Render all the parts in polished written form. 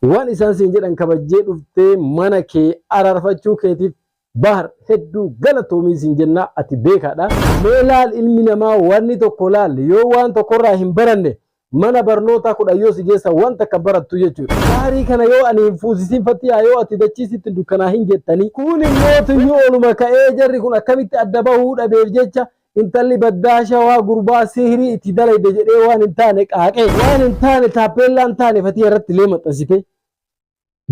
Waan isaan siin jedhan kabajjee dhuftee mana kee araarfachuu keetiif Bahar hedduu galatoomii siin jennaa ati beekaadha. Mee laal ilmi namaa wanni tokko laal yoo waan tokkorraa hin baranne mana barnootaa 10 yoo si geessan waan takka hin barattu jechuudha. Baharii kana yoo ani hin fuusisin fattiyaa yoo ati dachii sitti hin dukkanaahin jettanii. Kun immoo tuyyuu oluma ka'ee jarri kun akkamitti adda bahuu dhabeef jecha intalli baddaa shawaa gurbaa sihrii itti dalayde jedhee waan hin taane qaaqee. Waan hin taane taappeellaa hin taane fatiya irratti illee maxxansitee.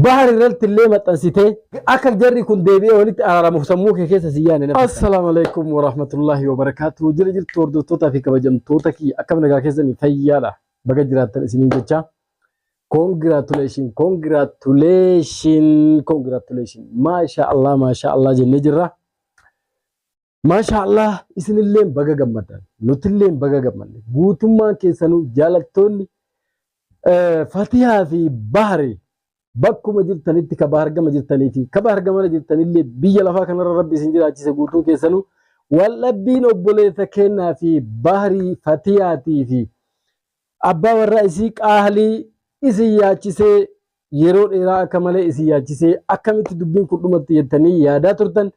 Bahar irratti illee maxxansitee akka jarri kun deebi'ee walitti araaramuuf sammuu kee keessa si yaane nama. Assalaamu alaikum warahmatullahi wabarakaatuh. Jira jirtu hordoftootaa fi kabajamtoota kiyya akkam nagaa keessanii fayyaadha. Baga jiraattan isiniin jecha. Congratulation, congratulation, congratulation. Maasha Allah, maasha Allah jennee jirra. Maasha Allah isinilleen baga gammaddan. Nutilleen baga gammadne. Guutummaan keessanuu jaalattoonni Fatihaa fi Bahari bakkuma jirtanitti ka Bahar gama jirtanii fi ka Bahar gamana jirtanillee biyya lafaa kanarra rabbi isin jiraachise guutuun keessanuu waldhabbiin obboleessa kennaa fi Baharii Fatihaatii fi abbaa warraa isii qaalii isin yaachisee yeroo dheeraa akka malee isin yaachisee akkamitti dubbiin kun dhumatti jettanii yaadaa turtan.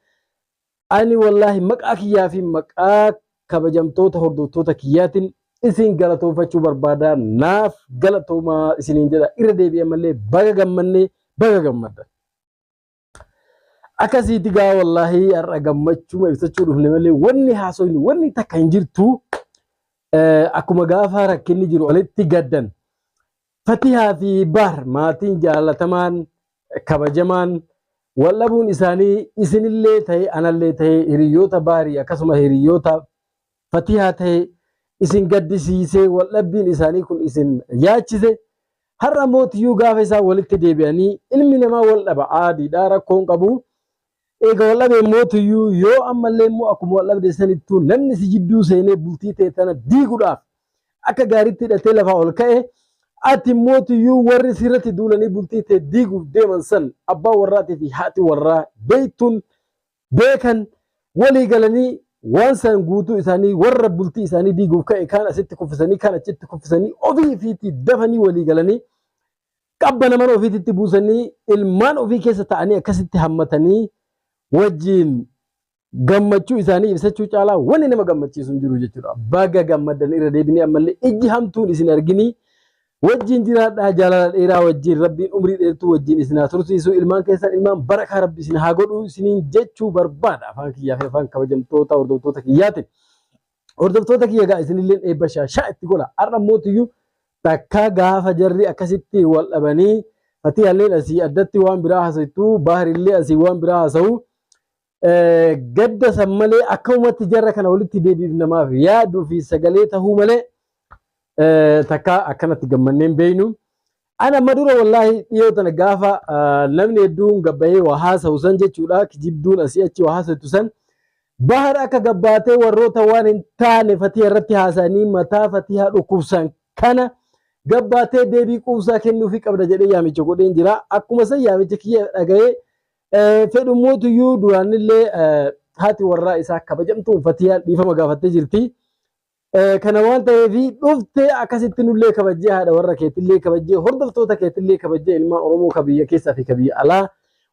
Ani wallaahi maqaa kiyyaa fi maqaa kabajamtoota hordoftoota kiyyaatiin isin galatoonfachuu barbaada. Naaf galatoomaa isiniin jedha. Irra deebi'ee ammallee baga gammannee baga gammaddan. Akkasiiti gaa wallaahi har'a gammachuma ibsachuu dhufne malee wanni haasofnu wanni takka hin jirtu. Akkuma gaafa rakkinni jiru walitti gaddan. Fatihaa fi Bahr maatiin jaalatamaan kabajamaan wal dhabuun isaanii isinillee ta'e anallee ta'e hiriyoota Bahrii akkasuma hiriyoota Fatihaa ta'e isin gaddisiisee wal dhabbiin isaanii kun isin yaachise. Har'a mootiyyuu gaafa isaan walitti deebi'anii ilmi namaa wal dhaba aadiidha rakkoon qabu. Eega wal dhabee mootiyyuu yoo ammallee immoo akkuma wal dhabde sanittuu namni si jidduu seenee bultii tee tana diiguudhaaf akka gaariitti hidhatee lafaa ol ka'e ati mootiyyuu warri sirratti duulanii bultii tee diiguuf deeman san abbaa warraatii fi haati warraa beektuun beekan walii galanii waan san guutuu isaanii warra bultii isaanii diiguuf ka'e kaan asitti kuffisanii kaan achitti kuffisanii ofii ofiitii dafanii walii galanii qabbana mana ofiititti buusanii ilmaan ofii keessa ta'anii akkasitti hammatanii wajjiin gammachuu isaanii ibsachuu caalaa wanni nama gammachiisu hin jiru jechuudha. Baga gammaddan irra deebinee ammallee ijji hamtuun isin arginii wajjin jiraadhaa jaalala dheeraa wajjin rabbiin umrii dheertuu wajjin isin haa tursiisu ilmaan keessan ilmaan barakaa rabbi isin haa godhu isiniin jechuu barbaada afaan kiyyaa fi afaan kabajamtoota hordoftoota kiyyaatiin. Hordoftoota kiyya gaa isinilleen eebba shaashaa itti godha. Har'a mootiyyuu takka gaafa jarri akkasitti wal dhabanii Fatiyaalleen asii addatti waan biraa haasa'tu Baharillee asii waan biraa haasa'u gadda san malee akkamumatti jarra kana walitti deebiif namaaf yaaduu fi sagalee tahuu malee takka akkanatti gammannee hin beeynu. Ana amma dura wallaahi dhiyoo tana gaafa namni hedduun gabbayee waa haasa'u san jechuudha kijibduun asii achi waa haasa'u san Bahar akka gabbaatee warroota waan hin taane Fatiha irratti haasa'anii mataa Fatiha dhukkubsan kana gabbaatee deebii quubsaa kennuufii qabda jedhee yaamicha godheen jira. Akkuma san yaamicha kiyya dhaga'ee Fedhummootuyyuu duraanillee haati warraa isaa kabajamtuun Fatiyaan dhiifama gaafattee jirti. Kana waan ta'eef dhuftee akkasitti nullee kabajjee haadha warra keetillee kabajjee hordoftoota keetillee kabajjee ilmaan Oromoo ka biyya keessaa fi ka biyya alaa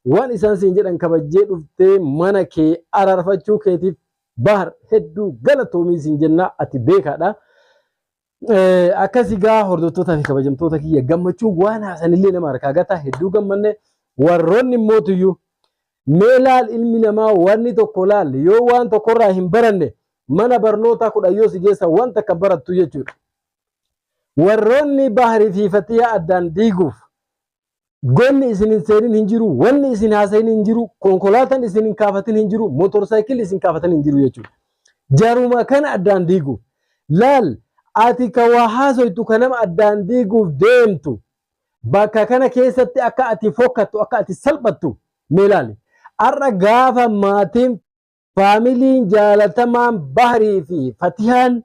waan isaan siin jedhan kabajjee dhuftee mana kee araarfachuu keetiif Bahar hedduu galatoomii siin jenna ati beekaadha. Akkasi gaa hordoftoota fi kabajamtoota kiyya gammachuu waan haasanillee nama harkaa gata hedduu gammanne warroonni immootuyyuu mee laal ilmi namaa wanni tokko laal yoo waan tokkorraa hin baranne mana barnootaa 10 yoo si geessan waan takka barattu jechuudha. Warroonni Bahrii fi Fatiyaa addaan diiguuf Gonni isin hin seenin hin jiru, wanni isin haasayin hin jiru, konkolaataan isin hin kaafatin hin jiru, motorsaayikilli isin kaafatan hin jiru jechuudha. Jaruma kana addaan diiguuf. Laal, ati ka waa haasoytu ka nama addaan diiguuf deemtu bakka kana keessatti akka ati fokkattu, akka ati salphattu mee laali. Har'a gaafa maatiin Faamiliin jaalatamaan Bahrii fi Fatihaan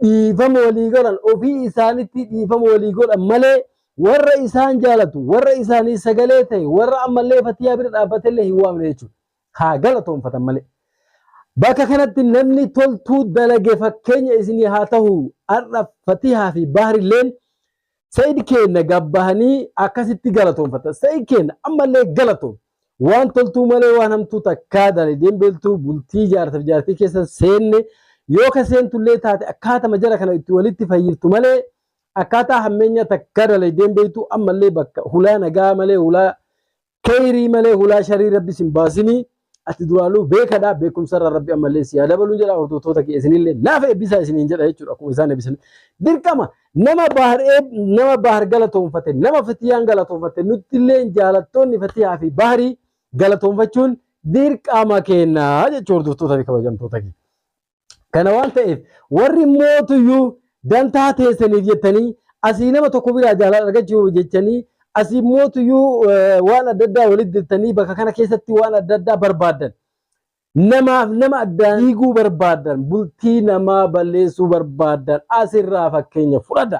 dhiifama walii godhan ofii isaanitti dhiifama walii godhan malee warra isaan jaalatu warra isaanii sagalee ta'e warra ammallee Fatihaa bira dhaabbatellee hin waamne jechuudha. Haa galatoomfatan malee. Bakka kanatti namni toltuu dalage fakkeenya isinii haa ta'u har'a Fatihaa fi Bahrilleen Sa'id keenna gabbahanii akkasitti galatoonfata. Sa'id keenna ammallee galatoon. Waan toltuu malee waan hamtuu takkaa dalagdeen beeltuu bultii jaarsaaf jaartii keessa seenne yoo ka seentullee taate akkaatama jara kana itti walitti fayyiftu malee akkaataa hammeenya takkaa dalagdeen beektu ammallee bakka hulaa nagaa malee hulaa Keyrii malee hulaa sharii rabbi sin baasinii ati duraanuu beekadha beekumsarra rabbi ammallee si haa dabaluun jedha hordoftoota kee isinillee naaf eebbisaa isiniin jedha jechuudha akkuma isaan eebbisan dirqama nama bahar nama bahar galatoonfate nama fatiyaan galatoonfate nuttillee jaalattoonni fatiyaa fi baharii galatoonfachuun dirqama keenna jechuudha hordoftoota fi kabajamtoota kee. Kana waan ta'eef warri mootuyyuu dantaa teessaniif jettanii asii nama tokko biraa jaalala argachuuf jechanii asii mootuyyuu waan adda addaa walitti dirtanii bakka kana keessatti waan adda addaa barbaaddan. Namaaf nama addaan diiguu barbaaddan bultii namaa balleessuu barbaaddan asirraa fakkeenya fudhadha.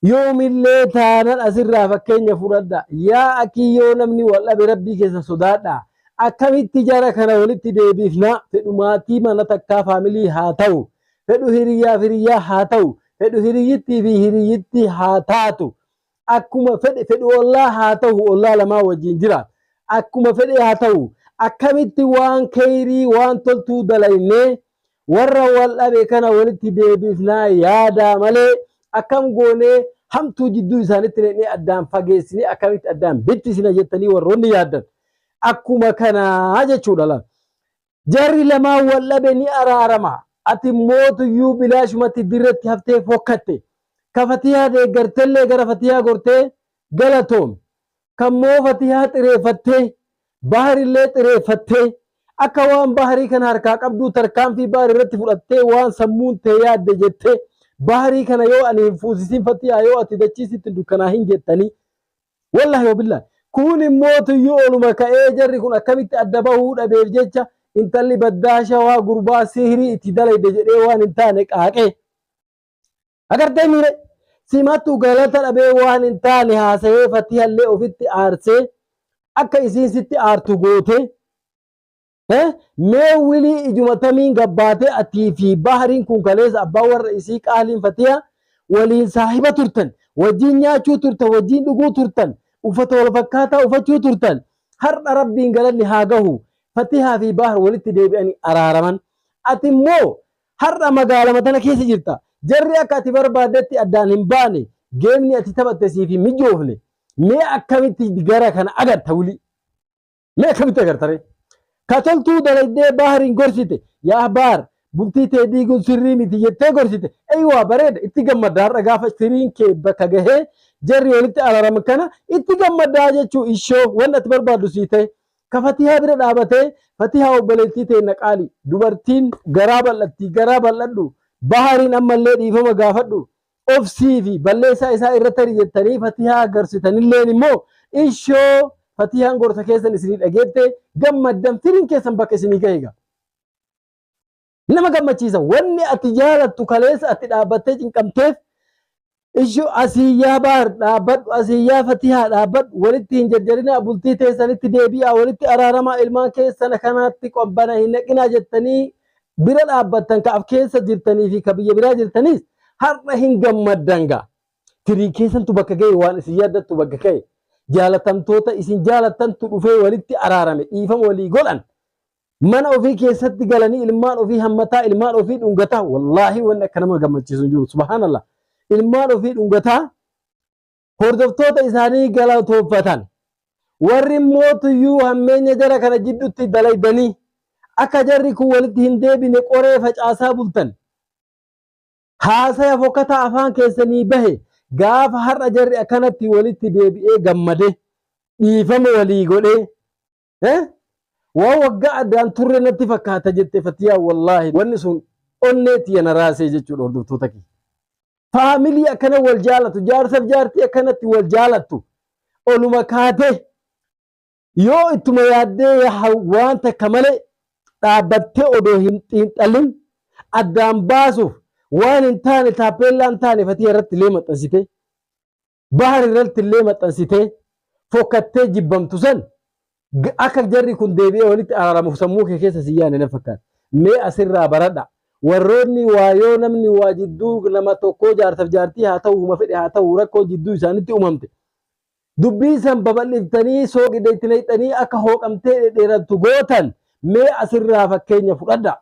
Yoomillee taanan asirraa fakkeenya fudhadha. Yaa akii yoo namni wal dhabe rabbii keessan sodaadha. Akkamitti jara kana walitti deebifna? Fedhu maatii mana takkaa faamilii haa ta'u. Fedhu hiriyyaaf hiriyyaa haa ta'u. Fedhu hiriyyittii fi hiriyyittii haa taatu. Akkuma fedhe fedhu ollaa haa ta'u ollaa lamaa wajjin jiraatu. Akkuma fedhe haa ta'u. Akkamitti waan keyrii waan toltuu dalaynee Warra wal dhabe kana walitti deebifnaa yaadaa malee akkam goonee hamtuu jidduu isaanitti naqnee addaan fageessinee akkamitti addaan bittisina jettanii warroonni yaaddan akkuma kanaa jechuudha laal. Jarri lamaan wal dhabe ni araarama. Ati mootuyyuu bilaashumatti dirratti haftee fokkatte. Ka fatiyaa deeggartellee gara fatiyaa gortee galatoomi. Kan moo fatiyaa xireeffattee Baharillee xireeffattee akka waan baharii kana harkaa qabduu tarkaanfii bahar irratti fudhattee waan sammuun tee yaadde jettee baharii kana yoo ani hin fuusisin fatiyaa yoo ati dachii sitti dukkanaa hin jettanii wallahi wabillahi kun immoo tuyyuu oluma ka'ee jarri kun akkamitti adda bahuu dhabeef jecha intalli baddaa shawaa gurbaa sihrii itti dalayde jedhee waan hin taane qaaqee Agartee miire simatu galata dhabee waan hin taane haasa'ee fatihallee ofitti aarsee akka isiin sitti aartu gootee mee wilii ijuma tamiin gabbaatee atii fi bahariin kun kaleessa abbaan warra isii qaaliin fatiha waliin saahiba turtan wajjiin nyaachuu turtan wajjiin dhuguu turtan uffata wal fakkaataa uffachuu turtan har'a rabbiin galanni haa gahu fatihaa fi bahar walitti deebi'anii araaraman ati immoo Har'a magaalama tana keessa jirta. Jarri akka ati barbaaddetti addaan hin baane. Geemni ati taphatte siif hin mijoofne. Mee akkamitti gara kana agarta wili? Mee akkamitti agarta ree? Ka toltuu dalaydee Bahariin gorsite. Yaa Bahar bultii tee diiguun sirrii miti jettee gorsite. Eywaa bareeda itti gammadda har'a gaafa siriin kee bakka gahee jarri walitti araaraman kana itti gammaddaa jechuu ishoo wanni ati barbaaddu sii ta'e. Ka Fatihaa bira dhaabatee Fatihaa obboleettii teenna qaali dubartiin garaa bal'attii garaa bal'adhu Bahariin ammallee dhiifama gaafadhu obsii fi balleessaa isaa irra tari jettanii Fatihaa gorsitanilleen immoo ishoo Fatihaan gorsa keessan isinii dhageette gammaddan firiin keessan bakka isinii gahe egaa. Nama gammachiisa. Wanni ati jaalattu kaleessa ati dhaabbattee cinqamteef ishoo asii yaa Bahar dhaabbadhu asii yaa Fatihaa dhaabbadhu walitti hin jarjarinaa bultii teessanitti deebi'aa walitti araaramaa ilmaan keessan kanaatti qobbana hin naqinaa jettanii bira dhaabbattan ka af keessa jirtanii fi ka biyya biraa jirtaniis har'a hin gammaddan gaa. Firii keessantu bakka ga'e waan isin yaaddattu bakka ga'e jaalatamtoota isin jaalattantu dhufee walitti araarame dhiifama walii godhan. Mana ofii keessatti galanii ilmaan ofii hammataa, ilmaan ofii dhungataa. Wallaahi wanni akka nama gammachiisu hin jiru. Subhaanallah. Ilmaan ofii dhungataa hordoftoota isaanii galatoonfatan. Warri mootuyyuu hammeenya jara kana jidduutti dalaydanii akka jarri kun walitti hin deebine qoree facaasaa bultan. Haasaya fokkataa afaan keessanii bahe gaafa har'a jarri akkanatti walitti deebi'ee gammade dhiifama walii godhee Eh? Waan waggaa addaan turre natti fakkaata jette Fatiyaa wallaahi wanni sun onnee tiyya na raasee jechuudha hordoftoota kiyya. Faamilii akkana wal jaalatu jaarsaf jaartii akkanatti wal jaalattu oluma kaatee yoo ittuma yaaddee waan takka malee dhaabbattee odoo hin xiinxallin addaan baasuuf waan hin taane taappeellaa hin taane Fatiya irratti illee maxxansitee Bahar irratti illee maxxansitee fokkattee jibbamtu san akka jarri kun deebi'ee walitti araaramuuf sammuu kee keessa si yaane na fakkaata. Mee asirraa baradha. Warroonni waa yoo namni waa jidduu nama tokkoo jaarsaaf jaartii haa ta'u, huma fedhe haa ta'u, rakkoo jidduu isaanitti uumamte. Dubbii san babal'iftanii sooqidda itti naqxanii akka hooqamtee dhedheerattu gootan mee asirraa fakkeenya fudhadha.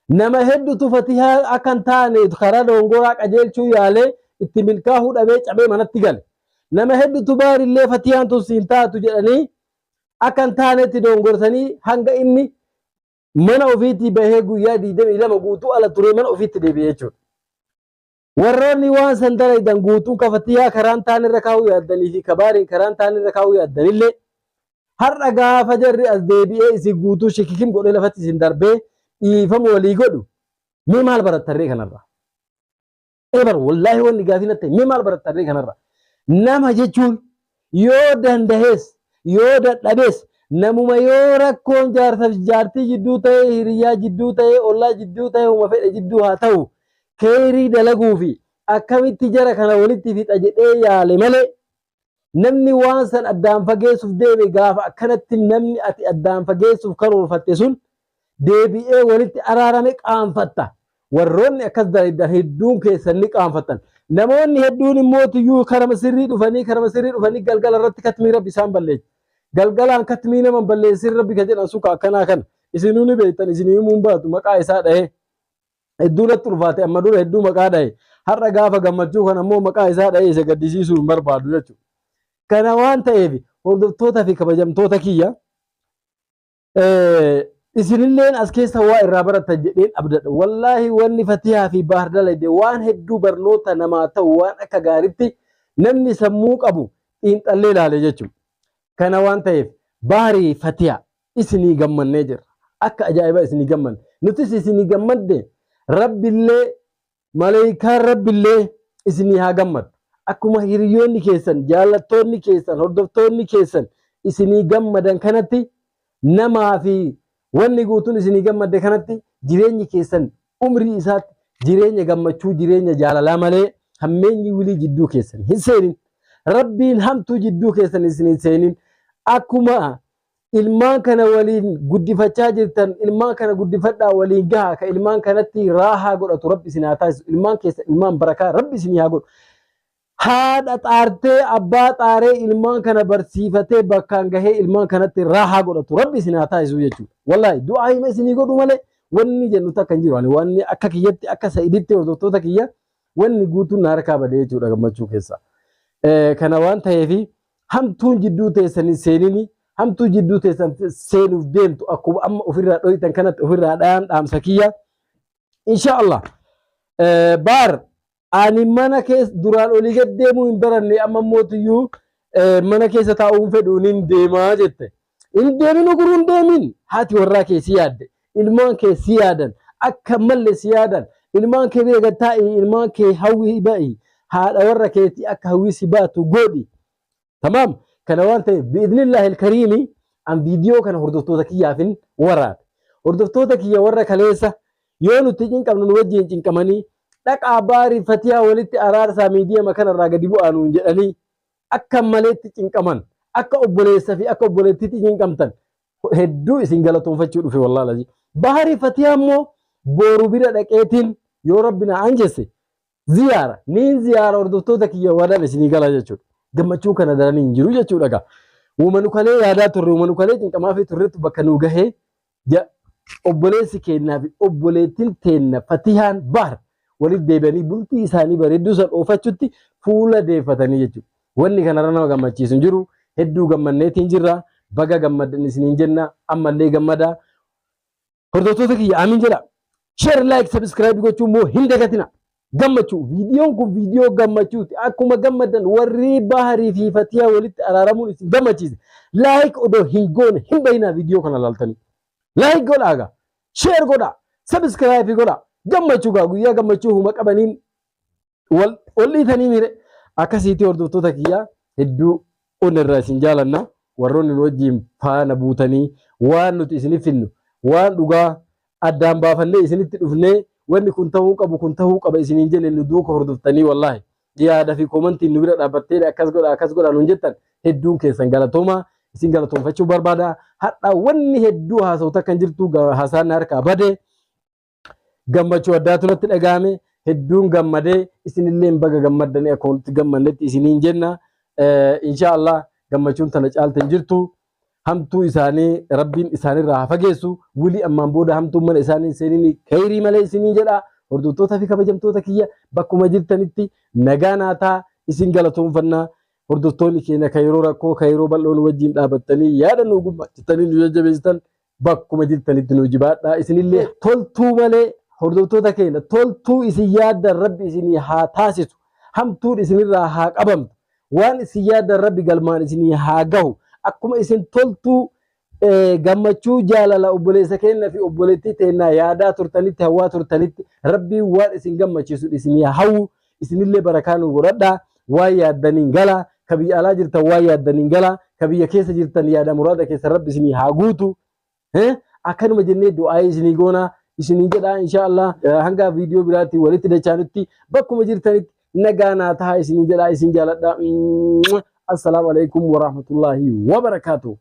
Nama hedduutu Fatihaa akka hin taane karaa dongoraa qajeelchuu yaalee itti milkaa'uu dhabee cabee manatti gale. Nama hedduutu baarillee Fatiyaan tun siin taatu jedhanii akka hin taanetti dongorsanii hanga inni mana ofiitii bahee guyyaa 22 guutuu ala turee mana ofiitti deebi'e jechuudha. Warroonni waan san dalaydan guutuun ka Fatiyaa karaan taanirra kaa'uu yaaddanii fi kabaariin karaan taanirra kaa'uu yaaddanillee har'a gaafa jarri as deebi'ee isin guutuu shikikim godhee lafatti isin darbee dhiifama walii godhu mee maal barattarree kanarraa? Ebar wallaahi wanni gaafii natti mee maal barattarree kanarraa? Nama jechuun yoo dandahees yoo dadhabees namuma yoo rakkoon jaarsaaf jaartii jidduu ta'ee, hiriyaa jidduu ta'ee, ollaa jidduu ta'ee, huma fedhe jidduu haa ta'u, keerii dalaguu fi akkamitti jara kana walitti fixa jedhee yaale malee namni waan san addaan fageessuuf deeme gaafa akkanatti namni ati addaan fageessuuf karoorfatte sun deebi'ee walitti araarame qaanfatta. Warroonni akkas dalagan hedduun keessan ni qaanfattan. Namoonni hedduun immoo tuyyuu karama sirrii dhufanii karama sirrii dhufanii galgala irratti katmii rabbi isaan balleessa. Galgalaan katmii nama balleessin rabbi ka jedhan suka akkanaa kana. Isinuu ni beektan, isinii himuun baatu maqaa isaa dhahee. Hedduu natti ulfaate, amma dura hedduu maqaa dhahe. Har'a gaafa gammachuu kana immoo maqaa isaa dhahee isa gaddisiisuu hin barbaadu jechuudha. Kana waan ta'eef, hordoftoota fi kabajamtoota kiyya, isinilleen as keessa waa irraa baratan jedheen abdadha. Wallaahi wanni Fatihaa fi Bahar dalagde waan hedduu barnoota namaa ta'u, waan akka gaariitti namni sammuu qabu xiinxallee ilaale jechuudha. Kana waan ta'eef, Baharii Fatihaa isinii gammannee jirra. Akka ajaa'ibaa isinii gammanne. Nutis isinii gammadde, Rabbillee maleekaan Rabbillee isinii haa gammadu. Akkuma hiriyoonni keessan, jaallattoonni keessan, hordoftoonni keessan isinii gammadan kanatti, namaa fi wanni guutuun isinii gammadde kanatti, jireenyi keessan umrii isaatti jireenya gammachuu, jireenya jaalalaa malee hammeenyi wilii jidduu keessan hin seenin. Rabbiin hamtuu jidduu keessan isin hin seenin. Akkuma ilmaan kana waliin guddifachaa jirtan, ilmaan kana guddifadhaa waliin gahaa, ka ilmaan kanatti raahaa godhatu Rabbi isin haa taasisu. Ilmaan keessa ilmaan barakaa Rabbi isin haa godhu. Haadha xaartee, abbaa xaaree ilmaan kana barsiifatee bakkaan gahee ilmaan kanatti raahaa godhatu Rabbi isin haa taasisu jechuudha. Wallaahi du'aa hima isinii godhu malee wanni jennu takka hin jiru. Ani wanni akka kiyyatti, akka Sa'iditti, hordoftoota kiyya, wanni guutuun na harkaa badee jechuudha gammachuu keessa. Kana waan ta'eefi, hamtuun jidduu teessan hin seenini, hamtuu jidduu teessan seenuuf deemtu akkuma amma ofirraa dhoytan kanatti ofirraa dhayaan dhaamsa kiyya. Insha Allah. Baar ani mana keessa duraan olii gad deemuu hin baranne, amma mootiyyuu mana keessa taa'uun fedhuun hin deemaa jette. Hin deemin, uguruu hin deemin. Haati warraa kee si yaadde. Ilmaan kee si yaadan. Akka malle si yaadan. Ilmaan kee bira gad taa'i, ilmaan kee hawwii ba'i. Haadha warra keetii akka hawwii si baatu godhi. Tamaam. Kana waan ta'eef, bi'idhnillaahi alkariimi, an viidiyoo kana hordoftoota kiyyaafin waraabe. Hordoftoota kiyya warra kaleessa yoo nuti cinqamnu nu wajjin cinqamanii, dhaqaa Baarii Fatiyaa walitti araarsaa, miidiyama kanarraa gadi bu'aa nuun jedhanii akka maleetti cinqaman, akka obboleessa fi akka obboleettiitti cinqamtan hedduu isin galatoonfachuu dhufe wallaahi lazii. Baharii Fatiyaa immoo boru bira dhaqeetiin yoo Rabbi na anjesse ziyaara niin ziyaara, hordoftoota kiyya wadaan isinii gala jechuudha. Gammachuun kana daranii hin jiru jechuudha gaa. Uumanu kalee yaadaa turre, uumanu kalee cinqamaa fi turretu bakka nu gahee, obboleessi keennaa fi obboleettiin teenna Fatihaan Bahar walitti deebi'anii bultii isaanii bareedduu san oofachutti fuula deeffatanii jechuudha. Wanni kanarra nama gammachiisu hin jiru. Hedduu gammanneetiin jirra. Baga gammaddan isiniin jenna. Ammallee gammadaa. Hordoftoota kiyya, amiin jedha. Share, like, subscribe gochuu immoo hin dagatina. Gammachuu. Viidiyoon kun viidiyoo gammachuuti. Akkuma gammaddan, warri Baharii fi Fatiyaa walitti araaramuun isin gammachiise, like odoo hin goone hin bayinaa viidiyoo kana laaltanii. Like godhaa gaa. Share godhaa. Subscribe godhaa. Gammachuu gaa, guyyaa gammachuu huma qabaniin wal ol dhiitanii mire akkasiitii. Hordoftoota kiyyaa, hedduu onni irraa isin jaalanna. Warroonni nu wajjin faana buutanii waan nuti isiniif finnu waan dhugaa addaan baafannee isinitti dhufnee, wanni kun ta'uu qabu, kun ta'uu qaba isiniin jenne, nu duuka hordoftanii, wallaahi yaada fi koomantiin nu bira dhaabbattee akkas godha, akkas godha nuun jettan, hedduun keessan galatoomaa, isin galatoonfachuu barbaada. Hadha wanni hedduu haasa'u takka hin jirtu, haasaan harkaa bade. Gammachuu addaatu natti dhaga'ame. Hedduun gammadee, isinillee baga gammaddanii akka walitti gammannetti isiniin jenna. Insha Allah gammachuun tana caalte hin jirtu. Hamtuu isaanii Rabbiin isaanirraa haa fageessu. Wili ammaan booda hamtuun mana isaanii seeniin khayrii malee isiniin jedha. Hordoftoota fi kabajamtoota kiyya, bakkuma jirtanitti nagaa naa ta'a, isin galatoonfannaa. Hordoftoonni keenya kan yeroo rakkoo, kan yeroo bal'oo nu wajjin dhaabattanii yaada nu gumaachitanii nu jajjabeessitan, bakkuma jirtanitti nu jibaadhaa. Isinillee toltuu malee, hordoftoota keenya, toltuu isin yaaddan Rabbi isinii haa taasisu. Hamtuun isinirraa haa qabamtu. Waan isin yaaddan Rabbi galmaan isinii haa gahu. Akkuma isin toltuu, gammachuu, jaalala obboleessa keenya fi obboleettii teennaa yaadaa turtanitti, hawwaa turtanitti, Rabbiin waan isin gammachiisu isinii hawwu. Isinillee barakaa nu godhadhaa. Waan yaaddaniin gala. Ka biyya alaa jirtan waan yaaddaniin gala. Ka biyya keessa jirtan yaada muraada keessa Rabbi isinii haa guutu. Akkanuma jennee du'aa isinii goona isinii jedha. Insha Allah hanga viidiyoo biraatti walitti dachaanutti bakkuma jirtanitti nagaa naa tahaa isinii jedha. Isin jaaladha. Assalaamu alaikum warahmatullaahi wabarakaatuh.